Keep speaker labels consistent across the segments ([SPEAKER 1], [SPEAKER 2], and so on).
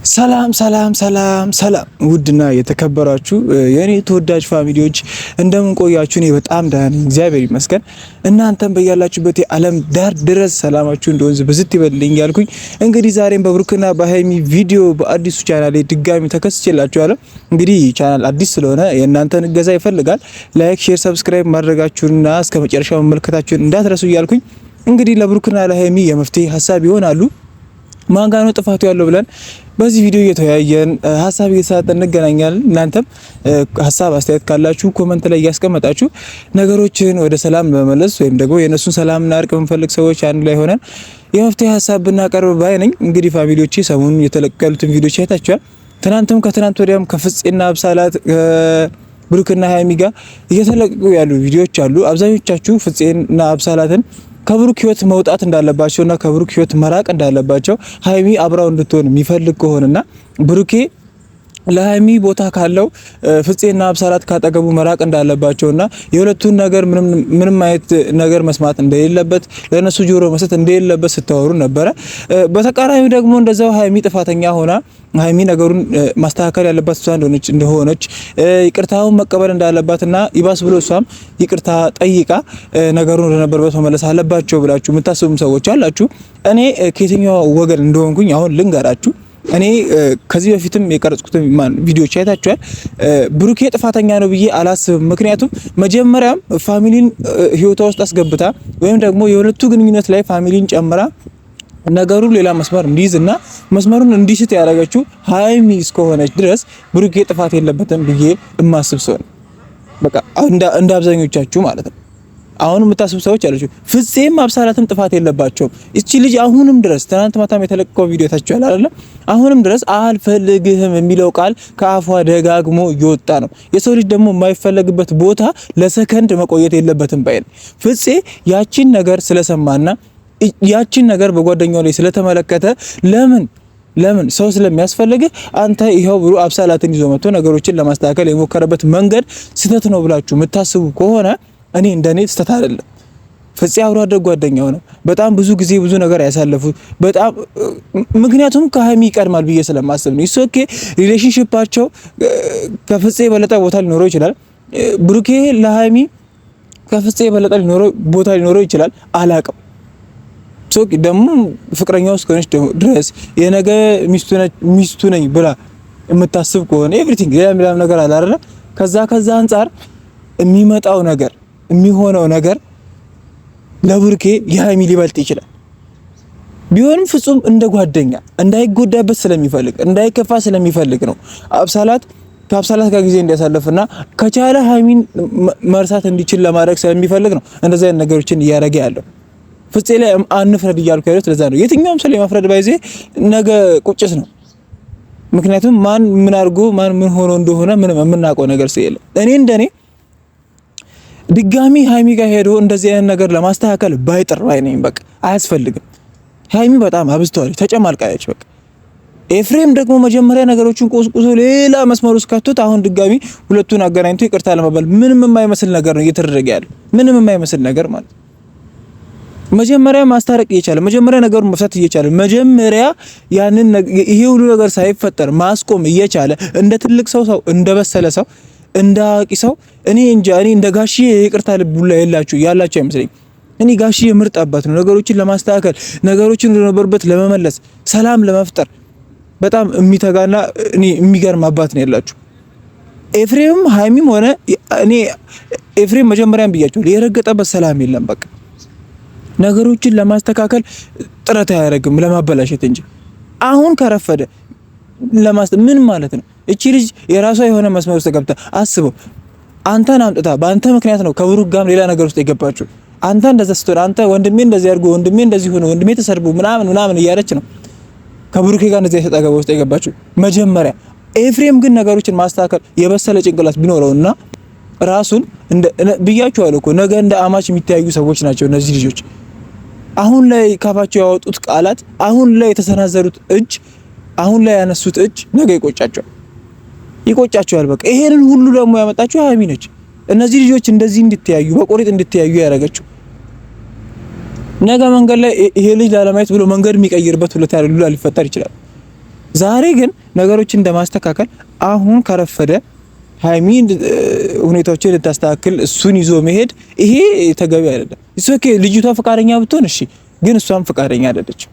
[SPEAKER 1] ሰላም ሰላም ሰላም ሰላም ውድና የተከበራችሁ የእኔ ተወዳጅ family ዎች እንደምን ቆያችሁ? እኔ በጣም ደህና ነኝ፣ እግዚአብሔር ይመስገን። እናንተም በያላችሁበት የዓለም ዳር ድረስ ሰላማችሁ እንደወንዝ ብዝት ይበልልኝ ያልኩኝ እንግዲህ ዛሬም በብሩክና በሀይሚ ቪዲዮ በአዲሱ ቻናል ድጋሚ ተከስቼላችኋለሁ። እንግዲህ ቻናል አዲስ ስለሆነ የእናንተን እገዛ ይፈልጋል። Like፣ share፣ subscribe ማድረጋችሁንና እስከ መጨረሻው መመልከታችሁን እንዳትረሱ እያልኩኝ እንግዲህ ለብሩክና ለሀይሚ የመፍትሄ ሀሳብ ይሆናሉ ማን ጋር ነው ጥፋቱ ያለው ብለን በዚህ ቪዲዮ እየተወያየን ሀሳብ እየተሰጠን እንገናኛለን። እናንተም ሀሳብ አስተያየት ካላችሁ comment ላይ እያስቀመጣችሁ ነገሮችን ወደ ሰላም በመመለስ ወይም ደግሞ የእነሱን ሰላምና እርቅ የምንፈልግ ሰዎች አንድ ላይ ሆነን የመፍትሄ ሀሳብ ብናቀርብ ባይ ነኝ። እንግዲህ family ዎቼ ሰሞኑን የተለቀሉትን ቪዲዮች አይታችኋል። ትናንትም ከትናንት ወዲያም ከፍፄና አብሳላት ብሩክና ሀይሚ ጋር እየተለቀቁ ያሉ ቪዲዮዎች አሉ። አብዛኞቻችሁ ፍፄና አብሳላትን ከብሩክ ህይወት መውጣት እንዳለባቸውና ከብሩክ ህይወት መራቅ እንዳለባቸው ሀይሚ አብራው እንድትሆን የሚፈልግ ከሆነና ብሩኬ ለሀይሚ ቦታ ካለው ፍፄና አብሳላት ካጠገቡ መራቅ እንዳለባቸውና የሁለቱን ነገር ምንም አይነት ነገር መስማት እንደሌለበት ለነሱ ጆሮ መስጠት እንደሌለበት ስታወሩ ነበረ። በተቃራኒው ደግሞ እንደዛው ሀይሚ ጥፋተኛ ሆና ሀይሚ ነገሩን ማስተካከል ያለባት እሷ እንደሆነች ይቅርታውን መቀበል እንዳለባትና ይባስ ብሎ እሷም ይቅርታ ጠይቃ ነገሩን ወደነበረበት መመለስ አለባቸው ብላችሁ የምታስቡም ሰዎች አላችሁ። እኔ ከየትኛው ወገን እንደሆንኩኝ አሁን ልንገራችሁ። እኔ ከዚህ በፊትም የቀረጽኩትን ቪዲዮዎች አይታችኋል። ብሩኬ ጥፋተኛ ነው ብዬ አላስብም። ምክንያቱም መጀመሪያም family ን ህይወቷ ውስጥ አስገብታ ወይም ደግሞ የሁለቱ ግንኙነት ላይ family ን ጨምራ ነገሩ ሌላ መስመር እንዲይዝ እና መስመሩን እንዲስት ያደረገችው ሀይሚ እስከሆነች ድረስ ብሩኬ ጥፋት የለበትም ብዬ እማስብ ሰው ነው። በቃ እንደ አብዛኞቻችሁ ማለት ነው። አሁን የምታስቡ ሰዎች አላችሁ። ፍፄም አብሳላትም ጥፋት የለባቸውም። እቺ ልጅ አሁንም ድረስ ትናንት ማታም የተለቀቀው ቪዲዮ ታችኋል አይደለ? አሁንም ድረስ አልፈልግህም የሚለው ቃል ከአፏ ደጋግሞ እየወጣ ነው። የሰው ልጅ ደግሞ የማይፈለግበት ቦታ ለሰከንድ መቆየት የለበትም ባይ ፍፄ ያቺን ነገር ስለሰማና ያቺን ነገር በጓደኛው ላይ ስለተመለከተ ለምን ሰው ስለሚያስፈልግህ አንተ ይኸው ብሎ አብሳላትን ይዞ መጥቶ ነገሮችን ለማስተካከል የሞከረበት መንገድ ስህተት ነው ብላችሁ የምታስቡ ከሆነ እኔ እንደኔ ስህተት አይደለም። ፍፄ አብሮ አደግ ጓደኛው ነው። በጣም ብዙ ጊዜ ብዙ ነገር ያሳለፉት በጣም ምክንያቱም ከሀይሚ ይቀድማል ብዬ ስለማስብ ነው። It's okay relationship ኣቸው ከፍፄ የበለጠ ቦታ ሊኖረው ይችላል። ብሩኬ ለሀይሚ ከፍፄ የበለጠ ሊኖረው ቦታ ሊኖረው ይችላል። አላቅም so ደግሞ ፍቅረኛው እስከሆነች ድረስ የነገ ሚስቱ ነኝ ብላ የምታስብ ከሆነ everything ሌላም ሌላም ነገር አለ አይደለ? ከዛ አንጻር የሚመጣው ነገር የሚሆነው ነገር ለብሩኬ የሀይሚ ሊበልጥ ይችላል። ቢሆንም ፍጹም እንደ ጓደኛ እንዳይጎዳበት ስለሚፈልግ እንዳይከፋ ስለሚፈልግ ነው አብሳላት ከአብሳላት ጋር ጊዜ እንዲያሳልፍና ከቻለ ሀይሚን መርሳት እንዲችል ለማድረግ ስለሚፈልግ ነው እንደዚህ አይነት ነገሮችን እያደረገ ያለው። ፍፄ ላይ አንፍረድ እያልኩ ያሉት ለዛ ነው። የትኛውም ሰው ላይ መፍረድ ባይዜ ነገ ቁጭት ነው። ምክንያቱም ማን ምን አድርጎ ማን ምን ሆኖ እንደሆነ ምንም የምናውቀው ነገር ስለሌለ እኔ እንደኔ ድጋሚ ሀይሚ ጋር ሄዶ እንደዚህ አይነት ነገር ለማስተካከል ባይጥር ባይ ነኝ። በቃ አያስፈልግም። ሀይሚ በጣም አብዝተዋለች፣ ተጨማልቃለች። በቃ ኤፍሬም ደግሞ መጀመሪያ ነገሮችን ቆስቁሶ ሌላ መስመር ውስጥ ከቶት አሁን ድጋሚ ሁለቱን አገናኝቶ ይቅርታ ለመባል ምንም የማይመስል ነገር ነው እየተደረገ ያለው። ምንም የማይመስል ነገር ማለት መጀመሪያ ማስታረቅ እየቻለ መጀመሪያ ነገሩን መፍታት እየቻለ መጀመሪያ ያንን ይሄ ሁሉ ነገር ሳይፈጠር ማስቆም እየቻለ እንደ ትልቅ ሰው ሰው እንደበሰለ ሰው እንደ አዋቂ ሰው እኔ እንጃ እኔ እንደ ጋሽዬ የይቅርታ ልብ ሁላ የላችሁ ያላችሁ አይመስለኝም። እኔ ጋሽዬ ምርጥ አባት ነው። ነገሮችን ለማስተካከል ነገሮችን ወደነበሩበት ለመመለስ ሰላም ለመፍጠር በጣም የሚተጋና እኔ የሚገርም አባት ነው ያላችሁ። ኤፍሬምም ሀይሚም ሆነ እኔ ኤፍሬም መጀመሪያም ብያቸው የረገጠበት ሰላም የለም። በቃ ነገሮችን ለማስተካከል ጥረት አያደርግም ለማበላሸት እንጂ አሁን ከረፈደ ምን ማለት ነው? እቺ ልጅ የራሷ የሆነ መስመር ውስጥ ገብታ አስበው፣ አንተን አምጥታ በአንተ ምክንያት ነው ከብሩክ ጋርም ሌላ ነገር ውስጥ የገባችው። አንተ እንደዛ ስትሆን አንተ ወንድሜ እንደዚህ አድርጎ ወንድሜ እንደዚህ ሆኖ ወንድሜ ተሰርቦ ምናምን ምናምን እያለች ነው ከብሩኬ ጋር እንደዚህ የተጠገበ ውስጥ የገባችው መጀመሪያ። ኤፍሬም ግን ነገሮችን ማስተካከል የበሰለ ጭንቅላት ቢኖረውና ራሱን እንደ ብያችኋለሁ እኮ ነገ እንደ አማች የሚተያዩ ሰዎች ናቸው እነዚህ ልጆች። አሁን ላይ ካፋቸው ያወጡት ቃላት፣ አሁን ላይ የተሰናዘሩት እጅ፣ አሁን ላይ ያነሱት እጅ ነገ ይቆጫቸዋል ይቆጫቸዋል። በቃ ይሄንን ሁሉ ደግሞ ያመጣችው ሀይሚ ነች። እነዚህ ልጆች እንደዚህ እንድትያዩ በቆሪጥ እንድትያዩ ያደረገችው ነገ መንገድ ላይ ይሄ ልጅ ላለማየት ብሎ መንገድ የሚቀይርበት ሁለት ያለ ሊፈጠር ይችላል። ዛሬ ግን ነገሮችን እንደማስተካከል አሁን ከረፈደ ሀይሚ ሁኔታዎችን ልታስተካክል እሱን ይዞ መሄድ ይሄ ተገቢ አይደለም። It's okay፣ ልጅቷ ፈቃደኛ ብትሆን እሺ፣ ግን እሷም ፈቃደኛ አይደለችም።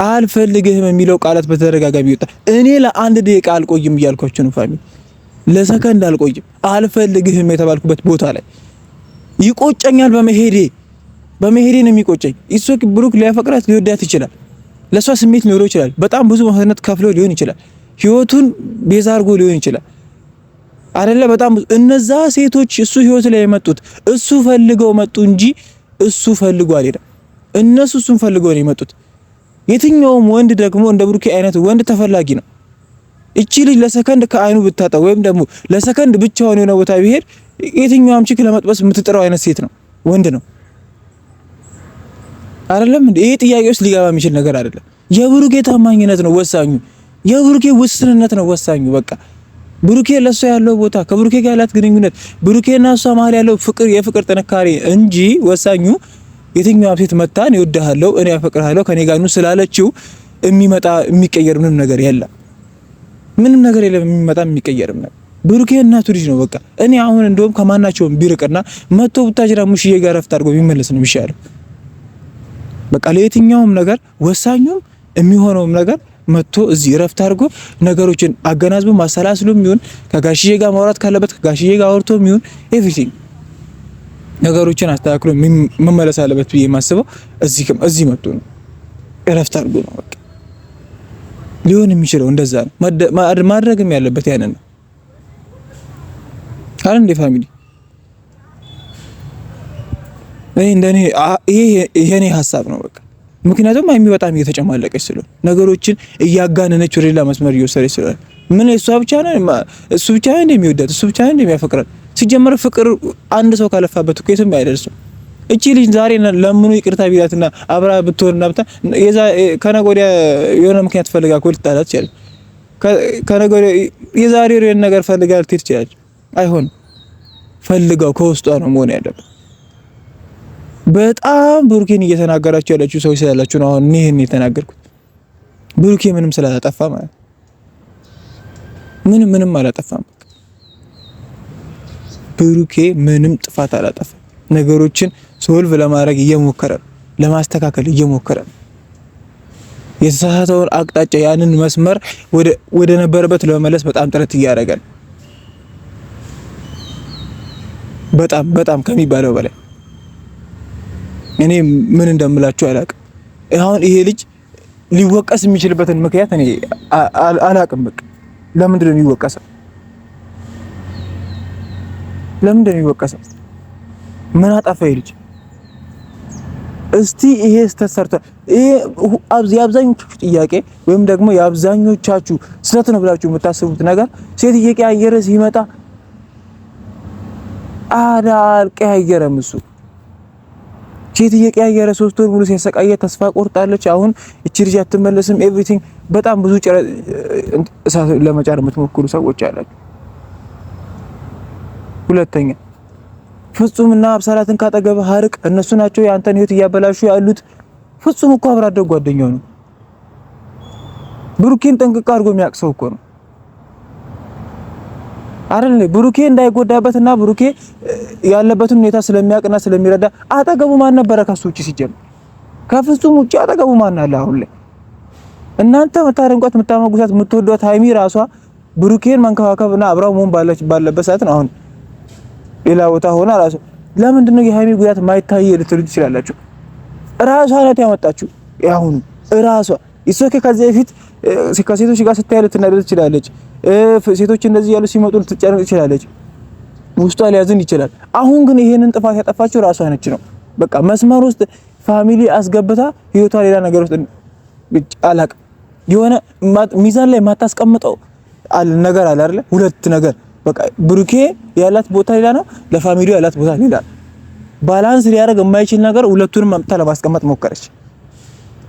[SPEAKER 1] አልፈልግህም የሚለው ቃላት በተደጋጋሚ ይወጣ። እኔ ለአንድ ደቂቃ አልቆይም እያልኳችሁ ነው family፣ ለሰከንድ አልቆይም። አልፈልግህም የተባልኩበት ቦታ ላይ ይቆጨኛል። በመሄዴ ነው የሚቆጨኝ። It's okay፣ ብሩክ ሊያፈቅራት ሊወዳት ይችላል። ለእሷ ስሜት ሊኖረው ይችላል። በጣም ብዙ መስዋዕትነት ከፍሎ ሊሆን ይችላል። ህይወቱን ቤዛ አድርጎ ሊሆን ይችላል። አይደለ? በጣም ብዙ እነዛ ሴቶች እሱ ህይወት ላይ የመጡት እሱ ፈልገው መጡ እንጂ እሱ ፈልጎ አልሄደም። እነሱ እሱን ፈልገው ነው የመጡት። የትኛውም ወንድ ደግሞ እንደ ብሩኬ አይነት ወንድ ተፈላጊ ነው። እቺ ልጅ ለሰከንድ ከአይኑ ብታጣ ወይም ደግሞ ለሰከንድ ብቻውን የሆነ ቦታ ቢሄድ የትኛውም chick ለመጥበስ የምትጥረው አይነት ሴት ነው ወንድ ነው። አይደለም እንዴ? ይሄ ጥያቄ ውስጥ ሊገባ የሚችል ነገር አይደለም። የብሩኬ ታማኝነት ነው ወሳኙ። የብሩኬ ውስንነት ነው ወሳኙ። በቃ ብሩኬ ለሷ ያለው ቦታ፣ ከብሩኬ ጋር ያላት ግንኙነት፣ ብሩኬና እሷ መሀል ያለው ፍቅር፣ የፍቅር ጥንካሬ እንጂ ወሳኙ የትኛውም ሴት መታ እኔ እወድሃለሁ፣ እኔ አፈቅርሃለሁ፣ ከኔ ጋር ኑ ስላለችው የሚመጣ የሚቀየር ምንም ነገር የለም። ምንም ነገር የለም የሚመጣ የሚቀየርም ነገር። ብሩኬ እናቱ ልጅ ነው። በቃ እኔ አሁን እንደውም ከማናቸውም ቢርቅና መቶ ቡታጅራ ሙሽዬ ጋር ረፍት አድርጎ ቢመለስ ነው የሚሻለው። በቃ ለየትኛውም ነገር ወሳኙም የሚሆነውም ነገር መጥቶ እዚህ ረፍት አድርጎ ነገሮችን አገናዝቦ ማሰላስሎም ይሁን ከጋሽዬ ጋር ማውራት ካለበት ከጋሽዬ ጋር አውርቶም ይሁን everything ነገሮችን አስተካክሎ መመለስ አለበት ብዬ የማስበው እዚህ መጥቶ ነው፣ እረፍት አድርጎ ነው። በቃ ሊሆን የሚችለው እንደዛ ነው። ማድረግም ያለበት ያንን ነው አይደል እንዴ family? እኔ እንደኔ ይሄ የኔ ሀሳብ ነው በቃ። ምክንያቱም ሀይሚ በጣም እየተጨማለቀች ስለሆነ፣ ነገሮችን እያጋነነች ወደ ሌላ መስመር እየወሰደች ስለሆነ፣ ምን እሷ ብቻ ነው እሱ ብቻ ነው የሚወዳት፣ እሱ ብቻ ነው የሚያፈቅራት። ሲጀመር ፍቅር አንድ ሰው ካለፋበት እኮ የትም አይደርስም። እቺ ልጅ ዛሬ ለምኑ ይቅርታ ቢላትና አብራ ብትሆንና ብታ የዛ ከነገ ወዲያ የሆነ ምክንያት ፈልጋ እኮ ልትጣላት ትችላለች። ከነገ ወዲያ የዛሬ የሆነ ነገር ፈልጋ ልትሄድ ትችላለች። አይሆንም። ፈልጋው ከውስጧ ነው መሆን ያለበት። በጣም ብሩኬን እየተናገራችሁ ያላችሁ ሰዎች ስላላችሁ ነው አሁን ይሄን የተናገርኩት። ብሩኬ ምንም ስላላጠፋ ማለት ምንም ምንም አላጠፋም። ብሩኬ ምንም ጥፋት አላጠፋም። ነገሮችን solve ለማድረግ እየሞከረ ነው፣ ለማስተካከል እየሞከረ ነው። የተሳሳተውን አቅጣጫ ያንን መስመር ወደ ነበረበት ለመመለስ በጣም ጥረት እያደረገ ነው። በጣም በጣም ከሚባለው በላይ እኔ ምን እንደምላችሁ አላቅም። አሁን ይሄ ልጅ ሊወቀስ የሚችልበትን ምክንያት እኔ አላቅም። በቃ ለምንድን ነው የሚወቀሰው? ለምንድን ነው የሚወቀሰው? ምን አጠፋ ይሄ ልጅ? እስቲ ይሄ ስተሰርቷል። ይሄ የአብዛኞቻችሁ ጥያቄ ወይም ደግሞ የአብዛኞቻችሁ ስህተት ነው ብላችሁ የምታስቡት ነገር ሴት እየቀያየረ ሲመጣ አዳ አልቀያየረም እሱ። ሴት እየቀያየረ 3 ወር ሙሉ ሲያሰቃየ ተስፋ ቆርጣለች። አሁን እቺ ልጅ አትመለስም። Everything በጣም ብዙ እሳት ለመጫር የምትሞክሩ ሰዎች አላችሁ። ሁለተኛ ፍጹምና አብሳላትን ካጠገብህ አርቅ። እነሱ ናቸው የአንተን ህይወት እያበላሹ ያሉት። ፍጹም እኮ አብሮ አደግ ጓደኛው ነው። ብሩኬን ጠንቅቅ አድርጎ የሚያውቅ ሰው እኮ ነው አይደል? ብሩኬ እንዳይጎዳበትና ብሩኬ ያለበትን ሁኔታ ስለሚያውቅና ስለሚረዳ አጠገቡ ማን ነበረ ከሱ ውጪ? ሲጀምር ከፍጹም ውጪ አጠገቡ ማን አለ አሁን ላይ? እናንተ የምታደንቋት፣ የምታመጉሳት፣ የምትወዷት ሀይሚ ራሷ ብሩኬን መንከባከብና አብራው መሆን ባለበት ሰዓት ነው አሁን ሌላ ቦታ ሆና ራሱ ለምንድን ነው የሀይሚ ጉዳት ማይታይ ልትሉ ትችላላችሁ። ራሷ ናት ያመጣችሁ። ያሁኑ ራሷ it's okay። ከዚህ በፊት ከሴቶች ጋር ስታይ ልትናደድ ትችላለች። ሴቶች እንደዚህ ያሉ ሲመጡ ልትጨነቅ ትችላለች። ውስጧ ሊያዝን ይችላል። አሁን ግን ይሄንን ጥፋት ያጠፋችው ራሷ ነች ነው። በቃ መስመር ውስጥ family አስገብታ ህይወቷ ሌላ ነገር ውስጥ አላቅም የሆነ ሚዛን ላይ የማታስቀምጠው ነገር አለ አይደለ? ሁለት ነገር በቃ ብሩኬ ያላት ቦታ ሌላ ነው፣ ለ family ያላት ቦታ ሌላ ነው። Balance ሊያደርግ የማይችል ነገር ሁለቱንም አምጥታ ለማስቀመጥ ሞከረች፣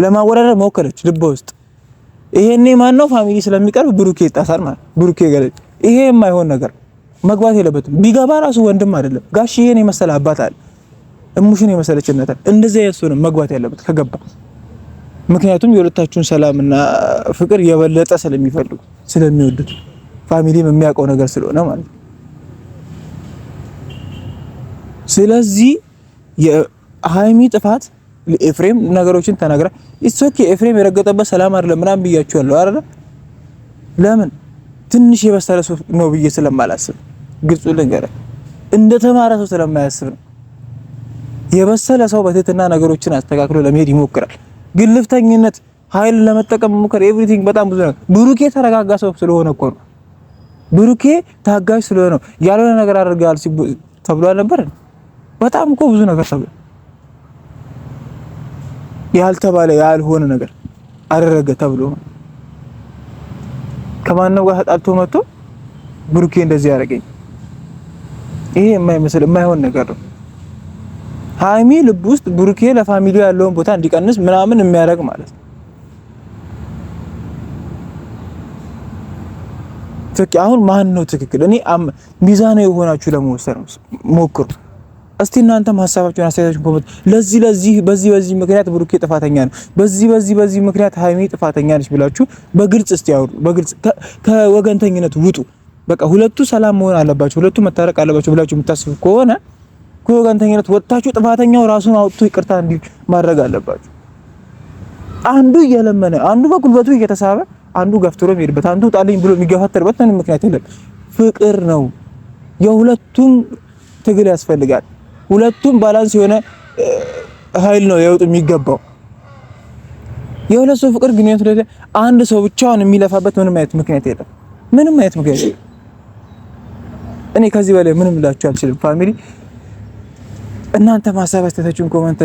[SPEAKER 1] ለማወዳደር ሞከረች ልቧ ውስጥ። ይሄኔ ማን ነው family ስለሚቀርብ ብሩኬ ይጣሳል ማለት ብሩኬ ገለጭ። ይሄ የማይሆን ነገር መግባት የለበትም። ቢገባ ራሱ ወንድም አይደለም ጋሽ ይሄን የመሰለ አባት አለ፣ እሙሽን የመሰለች እናት አለ። እንደዚህ አይነት ሰው ነው መግባት ያለበት ከገባ። ምክንያቱም የሁለታችሁን ሰላምና ፍቅር የበለጠ ስለሚፈልጉ ስለሚወዱት፣ family ም የሚያውቀው ነገር ስለሆነ ማለት ነው። ስለዚህ የሀይሚ ጥፋት ኤፍሬም ነገሮችን ተናግራ it's okay፣ ኤፍሬም የረገጠበት ሰላም አይደለም ምናምን ብያችኋለሁ አይደል? ለምን ትንሽ የበሰለ ሰው ነው ብዬ ስለማላስብ፣ ግልጹ ልንገርህ፣ እንደ ተማረ ሰው ስለማያስብ ነው። የበሰለ ሰው በትህትና ነገሮችን አስተካክሎ ለመሄድ ይሞክራል። ግልፍተኝነት፣ ኃይል ለመጠቀም መሞከር፣ everything በጣም ብዙ ነው። ብሩኬ ተረጋጋ ሰው ስለሆነ እኮ ነው። ብሩኬ ታጋሽ ስለሆነ ነው። ያልሆነ ነገር አድርገሃል ተብሎ አልነበር? በጣም እኮ ብዙ ነገር ተብሎ፣ ያልተባለ ያልሆነ ነገር አደረገ ተብሎ፣ ከማነው ጋር ተጣልቶ መጥቶ ብሩኬ እንደዚህ ያደረገኝ፣ ይሄ የማይመስል የማይሆን ነገር ነው። ሀይሚ ልብ ውስጥ ብሩኬ ለ family ያለውን ቦታ እንዲቀንስ ምናምን የሚያደርግ ማለት ነው። አሁን ማን ነው ትክክል? እኔ ሚዛናዊ የሆናችሁ ለመወሰን ሞክሩ። እስቲ እናንተም ሀሳባችሁን አስተያየታችሁን comment፣ ለዚህ ለዚህ በዚህ በዚህ ምክንያት ብሩኬ ጥፋተኛ ነው፣ በዚህ በዚህ በዚህ ምክንያት ሀይሚ ጥፋተኛ ነች ብላችሁ በግልጽ እስቲ አውሩ። በግልጽ ከወገንተኝነት ውጡ። በቃ ሁለቱ ሰላም መሆን አለባቸው፣ ሁለቱ መታረቅ አለባቸው ብላችሁ የምታስቡ ከሆነ ከወገንተኝነት ወጥታችሁ ጥፋተኛው ራሱን አውጥቶ ይቅርታ እንዲ ማድረግ አለባችሁ። አንዱ እየለመነ፣ አንዱ በጉልበቱ እየተሳበ፣ አንዱ ገፍትሮ የሚሄድበት፣ አንዱ ጣልኝ ብሎ የሚገፋተርበት ምንም ምክንያት የለም። ፍቅር ነው። የሁለቱም ትግል ያስፈልጋል። ሁለቱም balance የሆነ ኃይል ነው የውጥ የሚገባው። የሁለት ሰው ፍቅር ግንኙነት ላይ አንድ ሰው ብቻውን የሚለፋበት ምንም አይነት ምክንያት የለም። ምንም አይነት ምክንያት የለም። እኔ ከዚህ በላይ ምንም ልላችሁ አልችልም። Family፣ እናንተ ሀሳብ አስተያየታችሁን comment